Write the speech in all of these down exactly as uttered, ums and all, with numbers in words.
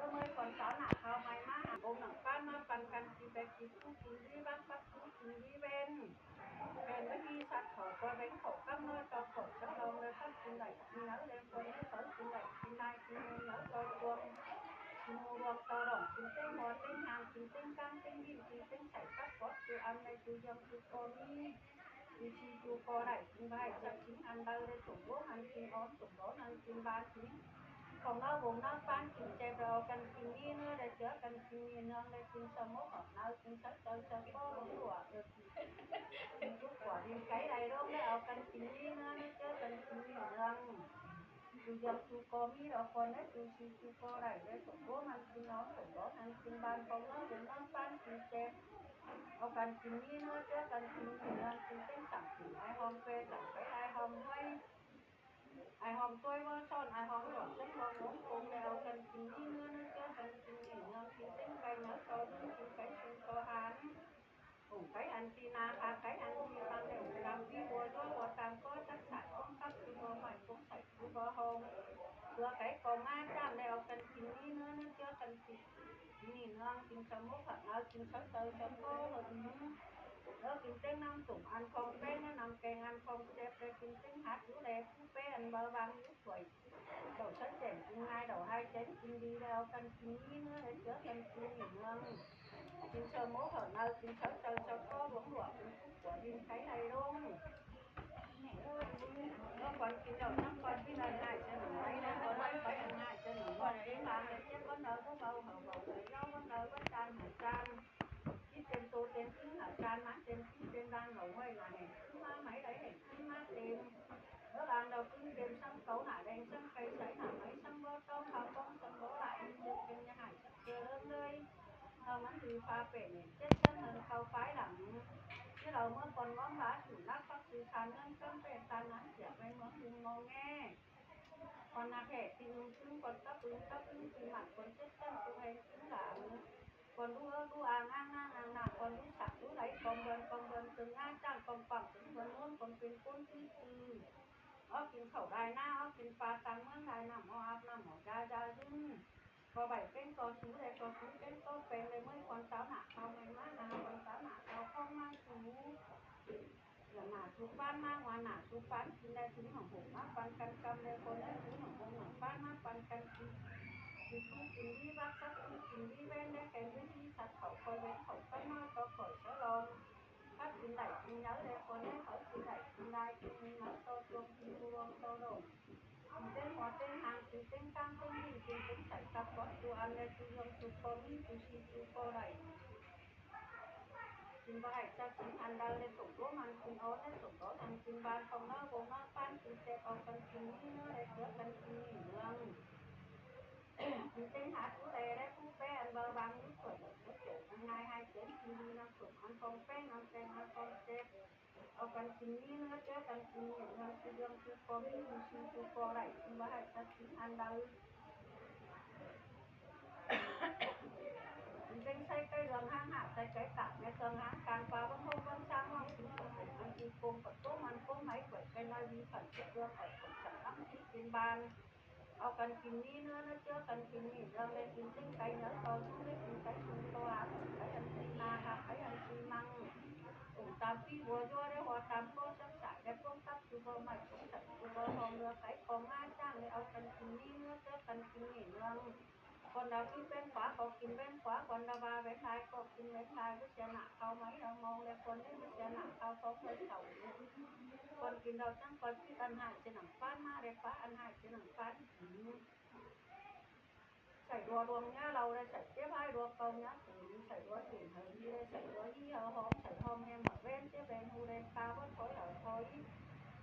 ꞌmí ꞌmơi khuôn sáo nả khao mai ꞌmá hả, ôm nẳng ꞌphắn ꞌmá păn căn kin ꞌpẹ kin ꞌsú kin ꞌlí ꞌváng, pắt ꞌsú kin ꞌlí ꞌvén. Pên ꞌmí ꞌsặt khảu ꞌcoi ꞌvén khảu ꞌcắm ꞌmá ꞌto khảu ꞌchớ ꞌlong ꞌlới ꞌphắn kin đảy kin nháư ꞌlới ꞌphắn ꞌmá sáư kin đảy kin lai kin ꞌmưa nháư ꞌto ꞌluống. Kin ꞌmưa ꞌluống ꞌto đỏng kin ꞌtếng ꞌmo ꞌtếng hang kin ꞌtếng ꞌcáng ꞌtếng ꞌnhịn kin ꞌtếng sảy cắp cót kin ăn ꞌlới kin dăm kin ꞌcọ ꞌmí. Kin ꞌchí kin ꞌcọ đảy kin ꞌvạy ꞌchạk kin ăn đaư ꞌlới sổng ꞌluống ăn kin ón sổng ꞌlón ăn kin ꞌván kin. Khong ꞌnớ vông ꞌnớ ꞌphắn kin ꞌchạk au căn kin ꞌmí ꞌnớ ꞌlới ꞌchớ căn kin ꞌmí ꞌnương ꞌlới kin sa mốc hỏm nao kin sáư chaư chaư ꞌpó ꞌluống ꞌlụa kin ꞌchí ꞌcọ kin cáy đảy ꞌlống ꞌlới au căn kin ꞌmí ꞌnớ ꞌlới ꞌchớ căn kin ꞌmí ꞌnương. Kin dăm kin ꞌcọ ꞌmí đaư ꞌcọ ꞌnớ kin ꞌchí kin ꞌcọ đảy ꞌlới sổng ꞌluống ăn kin ón sổng ꞌlón ăn kin ꞌván khong ꞌnớ vông ꞌnớ ꞌphắn kin ꞌchạk au căn kin ꞌmí ꞌnớ ꞌchớ căn kin ꞌmí ꞌnương kin ꞌtếng sẳng kin ai hom ꞌpẹ sẳng pé ai hom ꞌmới. Ai hom ꞌtoi ꞌvớ son, ai hom ꞌdọn ꞌsướng ꞌlống ꞌlống công đảy au căn kin ꞌmí ꞌnứa ꞌnớ ꞌchớ căn kin ꞌnị ꞌnương, kin ꞌtếng cai nháư so ꞌlứn, kin cáy sung so han. Ủng cáy ăn ꞌpi ꞌna, ha cáy ăn ꞌpi ꞌmăng đảy, ủng tam ꞌpi bua ꞌdứa bua tam ꞌcó chắc sải ꞌcóng cắp ꞌchu bua ꞌmạy, ꞌcóng sảy ꞌchu bua hong. ꞌChớ cáy co ꞌmá ꞌchạm đảy au căn kin ꞌmí ꞌnứa ꞌnớ ꞌchớ căn kin ꞌnị ꞌnương, kin chaư mốc hảư ꞌnhắng, kin chaư chaư chaư ꞌcó hảư ứn. ꞌLớ kin ꞌtếng ꞌnặm sủng ăn khong ꞌpéng, ꞌnặm keng ăn khong sép, đảy kin ꞌtếng hák dú đé pú ꞌpéng ăn báu bang dú khuổi. Đảy săn chẻng kin ꞌngai, đảy ꞌhại chẻng kin đi, đảy au căn kin ꞌmí ꞌnứa đảy ꞌchớ căn kin ꞌnị ꞌnương. Kin chaư mốc hảư ꞌnhắng, kin chaư chaư chaư ꞌcó luống luông, kin phúc của kin kháy đảy ꞌlống. ꞌLớ quan kin đảy ꞌnắm quan kin ăn ꞌhại ꞌchớ nẳng ꞌmạy, đảy quan ꞌmạy ꞌhại ꞌchớ nẳng ꞌmạy, kin ăn ꞌlới chếp ꞌcốn đaư ꞌcó báu hảư báu, đảy ꞌlới ꞌcốn đaư ꞌcó ꞌchăn hảư ꞌchăn. Chít têm tô têm ꞌkính hảư ꞌchăn, ꞌmá têm ꞌkính têm ꞌván lỏ ꞌhuối, là hẻng ꞌkính ꞌmá ꞌmạy, đảy hẻng ꞌkính ꞌmá têm. ꞌLớ ꞌván đaư ꞌkính têm ꞌsướng cáu nả đen, ꞌsướng cay sáy nả ꞌmạy, ꞌsướng báu ꞌtóng khao ꞌcóng, ꞌsướng báu ꞌlạ, ꞌmí ꞌdệt kin ꞌnhá ꞌhại chắc ꞌchớ ꞌlớng ꞌlới. Hảư ꞌmắn đi pha pẻng ꞌnị, chếp ꞌchắn hên khau phái lăng. Chứ lỏ ꞌmưa quan ꞌmướng bá sủng lắc phắc sư san ꞌngớn ꞌcắm ꞌpẹ san ꞌnán sia ꞌvạy ꞌmướng ưng ꞌmo ꞌnge. Quan ꞌnạk ꞌhẹ ꞌti ưng ꞌpứng, quan cắp ưng cắp ưng ꞌti mặn, quan chếp ꞌchắn ưng hên ưng lăng. Quan đú ớ đú a ꞌngang ꞌngang ꞌngang ꞌngang, quan đú sặc đú đáy, quan bươn quan bươn ưng ꞌngá ꞌchăng, quan păng ưng bươn ꞌmướng, quan pên ꞌcốn ꞌtứ ꞌtư. Ók kin khảu đai ꞌná, ók kin pa ꞌtáng ꞌmướng đai ꞌnặm, ók áp ꞌnặm, ók da da ꞌdứn. ꞌCọ vảy ꞌpéng ꞌcọ sú đảy, ꞌcọ sú ꞌpéng ꞌcọ peng đảy, ꞌmới quan sáo nả khau ꞌmạy ꞌmá ha, quan sáo nả khau ꞌcóng ꞌmá sú. Dẻo nả sú ꞌphán ꞌmá, ngoa nả sú ꞌphán kin đảy, sú nỏng hổ ꞌmá păn căn ꞌcắm đảy, ꞌcốn đảy sú nỏng hổ nỏng ꞌphán ꞌmá păn căn kin. Kin sú kin ꞌlí bác, cắp sú kin ꞌlí ꞌvén đảy, ken ꞌlí ꞌlí sắt khảu, ꞌcoi ꞌvén khảu ꞌcắm ꞌmá ꞌcọ khỏi sáo lon. Cắp kin đảy kin nháư đảy, ꞌcốn đảy khảu kin đảy kin lai, kin nháư ꞌto chuông, kin ꞌlu luông ꞌto đổng. Kin ꞌtếng hua ꞌtếng hang, kin ꞌtếng ꞌcáng ꞌtếng ꞌnị, kin ꞌtếng sảy cắp cót ꞌchu ăn đảy, ꞌchu ꞌdương ꞌchu ꞌcọ ꞌmí, ꞌchu ꞌsị ꞌchu ꞌcọ đảy. Kin ꞌva ꞌhại chắc kin ăn đaư đảy, sủng ꞌlốm ăn kin ón đảy, sủng ón ăn kin ꞌván, khong ꞌnớ bông ꞌnớ ꞌphán, kin sép au căn kin ꞌmí ꞌnứa đảy, ꞌchớ căn kin ꞌnị ꞌnương. Kin ꞌtếng hák dú đé đảy, pú ꞌpéng ăn báu bang dú khuổi, đảy ꞌchớ chẻng ăn ꞌngai ꞌhại chẻng kin đi, ꞌnặm sủng ăn khong ꞌpéng, ꞌnặm keng ăn khong sép. Au căn kin ꞌmí ꞌnứa ꞌchớ căn kin ꞌnị ꞌnương, ꞌchu ꞌdương ꞌchu ꞌcọ ꞌmí, ꞌchu ꞌsị ꞌchu ꞌcọ đảy, kin ꞌva ꞌhại chắc kin ăn đaư. Kin ꞌtếng ꞌsáy ꞌcáy ꞌlương ꞌháng hả, ꞌsáy ꞌcáy cắp ꞌmé ꞌtương ꞌháng cang, pa ꞌváng ꞌhốp ꞌváng ꞌsáng ꞌváng kin, ăn kin công ꞌcọ ꞌtố ăn ꞌcốm ꞌmạy, quảy ꞌcáy ꞌnọi ꞌmí khăn ꞌchớ ꞌlương khỏi khăn sẳng ꞌváng kin kin ban. Au căn kin ꞌmí ꞌnứa ꞌnớ ꞌchớ căn kin ꞌnị ꞌnương đảy, kin ꞌtếng cai nháư ꞌto sú đảy, kin cai sung ꞌto hang, kin cai ăn ꞌpi ꞌna, kin cai ăn ꞌpi ꞌmăng. Ủng tam ꞌpi bua ꞌdứa đảy, hua tam ꞌcó chắc sải đảy, ꞌcóng cắp ꞌchu ꞌcọ ꞌmạy, ꞌcóng sảy ꞌchu ꞌcọ hong, ꞌlứa cáy khong ꞌmá ꞌchạng đảy, au căn kin ꞌmí ꞌnứa ꞌchớ căn kin ꞌnị ꞌnương. Quan đaư ꞌpi ꞌvén khóa ꞌcọ kin ꞌvén khóa, quan đaư ꞌva ꞌvén lai ꞌcọ kin ꞌvén lai, báu sia nả khau ꞌmạy, đaư mong đảy, ꞌcốn đảy báu sia nả khau ꞌcóng đảy khảu. Quan kin đaư ꞌchắng quan ꞌpi ăn ꞌhại sia nẳng ꞌphán ꞌmá đảy, ꞌphá ăn ꞌhại sia nẳng ꞌphán kin. Sảy đua đuông ꞌnhá ꞌlau đảy, sảy chếp ꞌhại đua ꞌcau ꞌnhá tứn, sảy đua tỉn hảư đi đảy, sảy đua ꞌhí hảư hóm, sảy hóm ꞌhem hảư ꞌvén, chếp ꞌvén ꞌhụ đảy, ꞌpá báu thói hảư thói.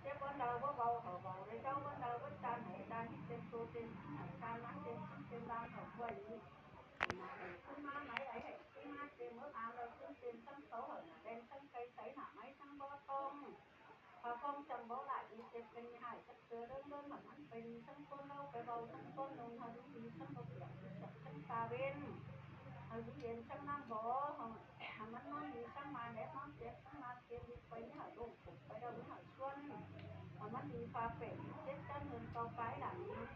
Chếp ꞌcốn đaư báu bau hảư bau đảy, chảu ꞌcốn đaư báu ꞌchăn hảư ꞌchăn, ꞌchí têm tô têm ꞌchí hảư ꞌchăn, ꞌmá têm ꞌchí têm ꞌváng hảư quay. Kin ꞌmá ꞌmạy, kin ꞌmá têm ꞌmớ am đaư, kin têm ꞌsướng cáu hảư nả đen, ꞌsướng cai sáy nả ꞌmạy, ꞌsướng báu ꞌtóng. Hảư khong chăm báu đảy đi, chếp ꞌpéng ꞌnị ꞌhại chắc ꞌchớ ꞌlớng ꞌlớng, hảư ꞌmắn pay đi ꞌsướng ꞌcốn ꞌlống pay bau, ꞌsướng ꞌcốn ꞌnung hảư đi đi, ꞌsướng báu piẻng đi, chăm ꞌsướng ta ꞌvến. Hảư đi hên ꞌsướng ꞌnặm bó, hảư ꞌmắn ꞌnón đi ꞌsướng ꞌma đét, ꞌnón chếp ꞌsướng ꞌma ken đi, pay ꞌnị hảư ꞌlống khủng, pay đaư ꞌnị hảư ꞌsuôn. Hảư ꞌmắn đi pha pẻng đi, chếp ꞌchắn hên ꞌto pái lăng đi.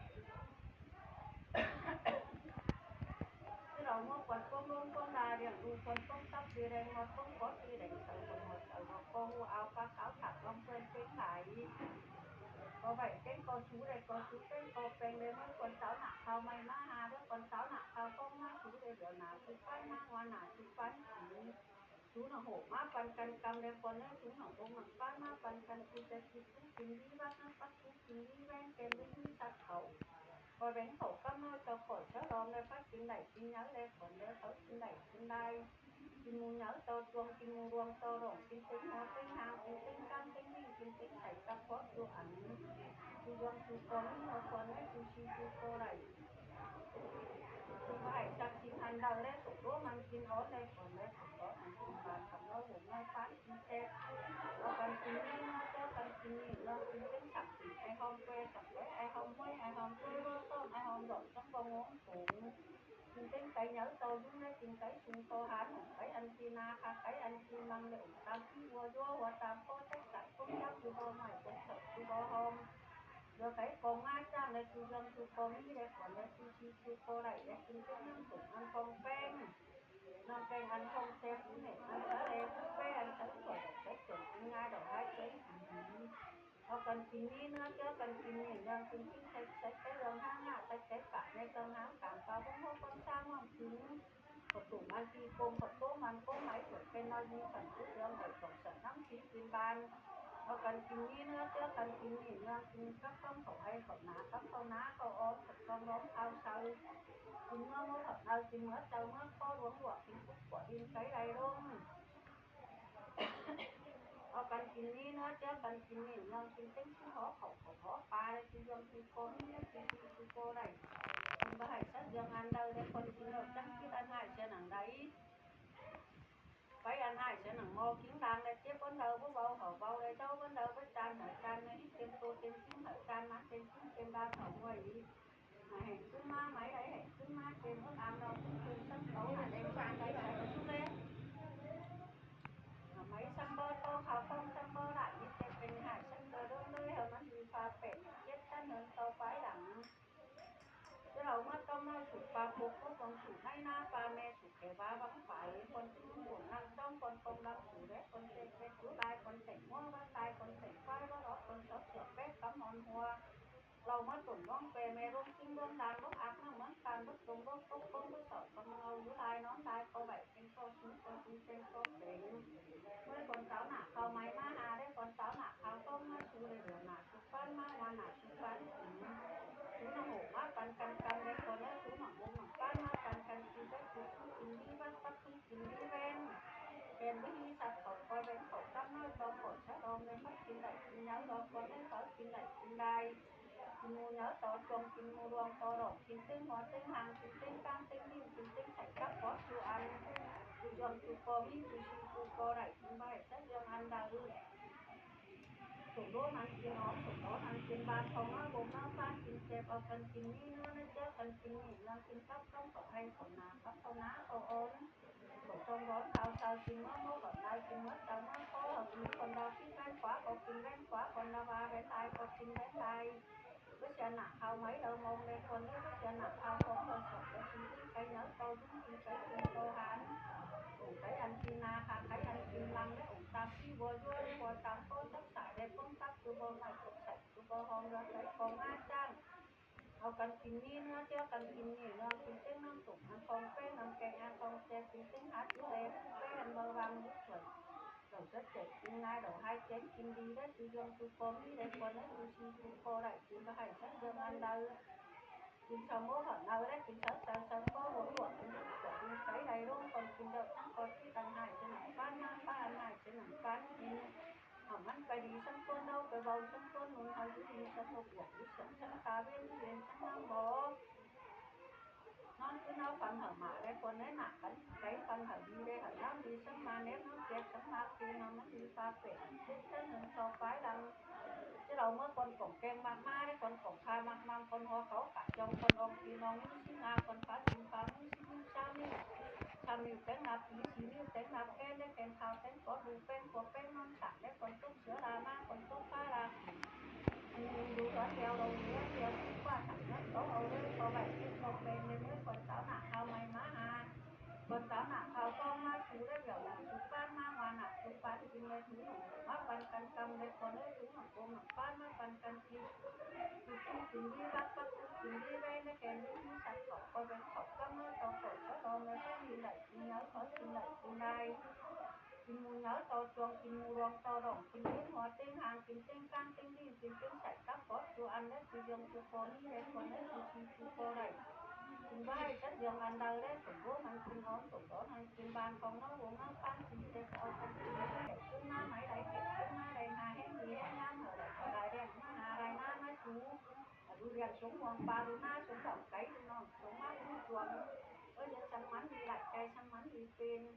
Chứ lỏ ꞌmưa quan ꞌcóng ꞌlốm ꞌcóng đa, ꞌliệng đu quan ꞌcóng cắp đi đảy, ꞌmưa ꞌcóng cót đi đảy, sảy quan ꞌmưa sảy ꞌmưa ꞌcóng ꞌmưa au cá cáo thả ꞌcóng ꞌpéng ꞌpéng lai. ꞌCọ vảy ꞌpéng ꞌcọ sú đảy, ꞌcọ sú ꞌpéng ꞌcọ peng đảy, ꞌmới quan sáo nả khau ꞌmạy ꞌmá ha đảy, quan sáo nả khau ꞌcóng ꞌmá sú đảy, điêu nả sú ꞌphán ꞌmá, ngoa nả sú ꞌphán kin. Sú nẳng hổ ꞌmá păn căn ꞌcắm đảy, quan ꞌnớ sú nẳng công nẳng ꞌphán ꞌmá păn căn kin, chếp kin sú kin đi bác ꞌnớ, bác sú kin đi ꞌvén, ken đi ꞌhí sắt khảu. ꞌCoi ꞌvén khảu ꞌcắm ꞌnọi ꞌto khỏi sáo lon đảy, bác kin đảy kin nháư đảy, quan đảy khảu kin đảy kin lai. Kin ꞌmu nháư ꞌto chuông, kin ꞌmu luông ꞌto đỏng, kin ꞌtếng hua ꞌtếng hang, kin ꞌtếng ꞌcáng ꞌtếng ꞌnị, kin ꞌtếng sảy cắp cót ꞌchu ăn. Kin ꞌluông ꞌchu ꞌcọ ꞌnị, hua ꞌcọ ꞌnị, ꞌchu ꞌsị ꞌchu ꞌcọ đảy. Kin ꞌva ꞌhại chắc kin ăn đaư đảy, sủng ꞌlốm ăn kin ón đảy, quan đảy sủng ón ăn kin ꞌva khăm ꞌlống hổ ꞌmới ꞌphán kin chếp. Au căn kin ꞌnị ꞌnớ ꞌchớ căn kin ꞌnị ꞌnớ, kin ꞌtếng sặc kin ai hom ꞌquế sặc Cái nháư tô dú né kin cái sung tô hán hủng cái ăn ki na kha cái ăn ki măng lệ ủng tam ki hua dúa hua tam có chắc chắn cũng chắc ki bô mải cũng sợ ki bô hôm. Dúa cái cô ngá chang lệ ki dông ki cô mí lệ khuôn lệ ki si ki cô đảy lệ kin cái năng sủng ăn phong peng. Năng peng ăn phong xe phú nệ ăn thớ lệ phú pé ăn thớ sủa đảy cái chuẩn ki ngai đỏ hai cái. Au căn kin ní ꞌnớ chớ căn kin ní ꞌnhắng kin kin sạch sạch cái lông háng ngả sạch sạch pả nê cơng háng cảng cao bóng hốc bóng sáng mong kin. Khổ tủng ăn kin công khổ tố măn tố máy khổ kênh nói gì khẩn cứ lông khổ tổng sản nắm khí kin ban. Au căn kin ní ꞌnớ chớ căn kin ní ꞌnhắng kin cắp cơng khổ hay khổ ná cắp khổ ná khổ ốm khổ cơng ốm ao sau. Kin ꞌmứa mốt khổ nau kin ꞌmứa châu ꞌmứa khó luống luộc kin cúc của đinh cái đai lông. Au căn kin ní ꞌnớ chớ căn kin ní ꞌnhắng kin tếng ꞌsứ hó khổ khổ hó pa lê kin dông kin cô ní ꞌnhắng kin kin kin cô đảy. Kin bá hảy sắt dơng ăn đau lê con kin lộc chắng kin ăn hại xe nẳng đáy. Pay ăn hại xe nẳng mò kin đang lê chếp bón đau bố báu hỏ báu lê đau bón đau bố chan hở chan lê hít tên tô tên kin hở chan mán tên kin tên ba thỏ nguội ý. Hẻng ꞌsứ ꞌmá máy đáy hẻng ꞌsứ ꞌmá tên bố ăn đau kin kin sắt tấu hả đen chan đáy sắt bố sút lê. Máy sắt bơ tô khao phong sắt bơ lại như tên tên hại sắt bơ đôn đôi hở mắn đi pha pẻ chếp sắt nơn tô pái đẳng. Chứ lảu ꞌmá tông ꞌnọi sụt pa pô cốc văng sụt ꞌháy ꞌná pa ꞌme sụt kẻ bá văng phải, con ꞌsứ ꞌmướng bổng lăng ꞌtóng con công lăng sụt đé, con têng têng sụt lai, con tẻng ꞌmúa bát tai, con tẻng ꞌquái bát ók, con sót sửa pét cắm hòn hua. Lảu ꞌmá tổn ꞌluống pè ꞌme ꞌluống ꞌsính ꞌluống đang ꞌluống ác ꞌnọng ꞌmướng tan bớt công bớt cốc bớt bớt sỏ con ꞌmướng au dú lai nón lai co vảy. Tên co sứ co sứ tên co peng. ꞌMới con sáo nả khao máy ꞌmá ha đé con sáo nả khao ꞌtóng ꞌmá su lê lửa nả su pán ꞌmá hoa nả su pán. Su nẳng hổ ꞌmá păn căn căn đé con ꞌnớ su nẳng bông nẳng pán ꞌmá păn căn kin bác su kin đi bác bác su kin đi ven. Ven bác đi sạt khẩu coi ven khẩu cắp ꞌnọi to khổ sáo đom đé bác kin đảy kin nháư đom con đé sáo kin đảy kin đai. Kin mu nháư to chuông kin mu luông to đỏng kin ꞌtếng hua ꞌtếng hang kin ꞌtếng cang ꞌtếng ꞌlịn kin ꞌtếng sảy cắp bót su ăn. Kin dông su co ꞌmí kin su su co đảy kin báu sắt dơng ăn đau ư. Sủng đố ꞌnặn kin óm sủng đố ꞌnặn kin ban phong ꞌnớ bông ꞌnớ pán kin sép au căn kin ní ꞌnớ ꞌnớ chớ căn kin ní ꞌnhắng kin cắp ꞌtóng khổ hay khổ ná cắp khổ ná khổ ốm. Khổ tông đón khao sau kin ꞌmá mốc bỏng lai kin ꞌmá sau ꞌmá khó hỏng kin con đao phít ven khóa có kin ven khóa con đao ba ven lai có kin ven lai. Bớt xe nả khao máy đau mông đe con đe bớt xe nả khao khóm đau sọc đe kin kin cái nháư tâu dúng kin cái kin tô hán. Ủng cái ăn kin na kha cái ăn kin lăng đe ủng tam kin bua dúa đe bua tam có chắc sải đe công tắc kin bua mải công sải kin bua hòm đe cái con ngá chang. Au căn kin ní ꞌnớ chớ căn kin ní ꞌnhắng kin ꞌtếng ꞌnhắng tủng ăn phong pé ꞌnhắng keng ăn phong xe kin ꞌtếng hát dú đe kin pé ăn mơ vang dú sửa. Đổ rất chảy kin ngai đổ hai chén kin đi đe kin dông kin cô ꞌmí đe con đe kin su kin cô đảy kin báu hảy sắt dơng ăn đau. Kin sau mốt hỏng đau đe kin sau sau sau có hua luộc kin dụ sửa kin cái đai ꞌluống con kin đậu ꞌnhắng con kin ăn hại xe nẳng pán ꞌmá pán ăn hại xe nẳng pán kin. Hỏng ꞌmắn pay đi sắm ꞌsuôn đau pay bau sắm ꞌsuôn nun hoi dú đi sắm lục yảu dú sắm sắm ta ꞌviến dú ꞌviến sắm ꞌnắm bó. Nón cứ ꞌnáo păn hảư mả đe con đe nả cắn cái păn hảư đi đe hảư ꞌnáo đi sắm ma nếp ꞌnáo chẹt sắm ma kin ꞌnhắng ꞌmắn đi pha pẻ chết sắt nơn so pái lăng. Chứ lảu ꞌmá con cổng keng ꞌmặc ꞌmá đe con cổng kha ꞌmặc ꞌmăng con hua cáu cả chong con ong kin ong ꞌmí ꞌsính nga con pá kin pá ꞌmí ꞌsính ꞌmí sáo ꞌmí. Khăm ꞌmí ꞌtếng nạp ꞌmí sí ꞌmí ꞌtếng nạp ken đe ken khao ken có đu pen có pen ꞌnón sả đe con tốc sứa la ꞌmá con tốc pá la. Ăn đu đón đeo đu đón đeo ꞌsính ꞌquá sả ꞌnhắng có au đe có vảy kin có pen đe ꞌmới con sáo nả khao máy ꞌmá ha. Con sáo nả khao ꞌtóng ꞌmá su đe bẻo nả su pán ꞌmá hoa nả su pán kin đe su nẳng ꞌmá păn căn căm đe con đe su nẳng công nẳng pán ꞌmá păn căn kin. Kin kin kin đi bác bác kin đi ven đe ken đi kin sắt khảu coi ven khảu cắp ꞌnớ tau khảu sáo đom đe sáo kin đảy kin nháư sáo kin đảy kin đai. Kin mu nháư to chuông kin mu luông to đỏng kin ꞌtếng hua ꞌtếng hang kin ꞌtếng cang ꞌtếng ꞌlịn kin ꞌtếng sảy cắp bót su ăn đe kin dông su cô ꞌmí đe con đe kin su su cô đảy. Kin báu hảy sắt dơng ăn đau đe sủng bố ꞌnhắng kin óm sủng bố ꞌnhắng kin ban phong ꞌnáo bông ꞌnáo pán kin sép au căn kin đảy ꞌsứ ꞌmá máy đảy kẹt ꞌsứ ꞌmá đảy ha ꞌhéng đi ꞌhéng ꞌnám hảư đảy có đảy đen ꞌmá ha đảy ꞌnám ꞌmá su. Đu đen sống muông pa đu ná sống đỏng cáy đu ꞌnọng sống mát đu chuông. Ơ đen săng mắn đi đảy cay săng mắn đi pên.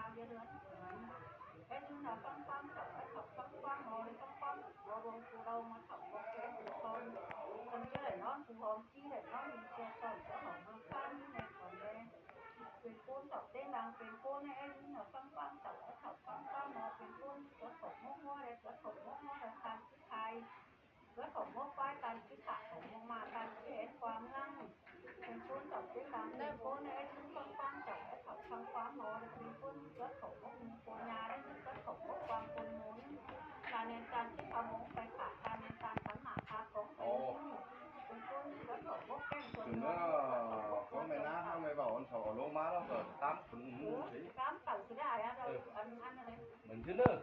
ꞌcao ꞌdứa ꞌlứa. Ét ꞌnưng ꞌnọ ꞌphắng ꞌquám chảu, ét khảu ꞌphắng ꞌquám ꞌmo, ꞌphắng ꞌquám ꞌmo, ꞌluống cu đaư ꞌmo chảu, ꞌmo ké cu son. Căn ꞌchớ đảy ꞌnón cu hom ꞌchí đảy ꞌnón đi ꞌchọ tỏn ꞌchớ hảư ꞌmưa ꞌphắn ꞌnị ꞌnẹ ꞌcọ ꞌnị. Pên ꞌcốn chảu ꞌtếng lăng pên ꞌcốn ꞌnị, ét ꞌnưng ꞌnọ ꞌphắng ꞌquám chảu, ét khảu ꞌphắng ꞌquám ꞌmo, pên ꞌcốn ꞌchớ khảu mốc ꞌmá đé, ꞌchớ khảu mốc ꞌmá đé, ꞌtan ꞌchí khai. ꞌChớ khảu mốc ꞌquái ꞌtan ꞌchí khả, khảu mốc ꞌmá ꞌtan ꞌchí hên ꞌquám ꞌnăng. Pên ꞌcốn chảu ꞌtếng lăng pên ꞌcốn ꞌnị, ét ꞌnưng ꞌphắng ꞌquám chảu, ét khảu ꞌphắng ꞌquám ꞌmo, pên ꞌcốn ꞌchớ khảu mốc ꞌmá ꞌcốn ꞌnhá đé, ꞌchớ khảu mốc ꞌquám ꞌcốn ꞌmôn. ꞌTan nên ꞌtan ꞌchí khả mốc pay khả, ꞌtan nên ꞌtan tắng nả khả cóng pay. Ồ. Pên ꞌcốn ꞌchớ khảu mốc ꞌkeng ꞌcốn ꞌmôn, ꞌchớ khảu mốc ꞌquám ꞌmá ꞌnhá, ꞌmá ꞌmá ꞌmá ꞌlống ꞌmá ꞌlẹo ꞌcọ ꞌtám ꞌcốn ꞌmôn. Ư, ꞌtám tảu ꞌsứ đảy á, đảy ăn ăn ăn. Mẳn ꞌchí ꞌnớ.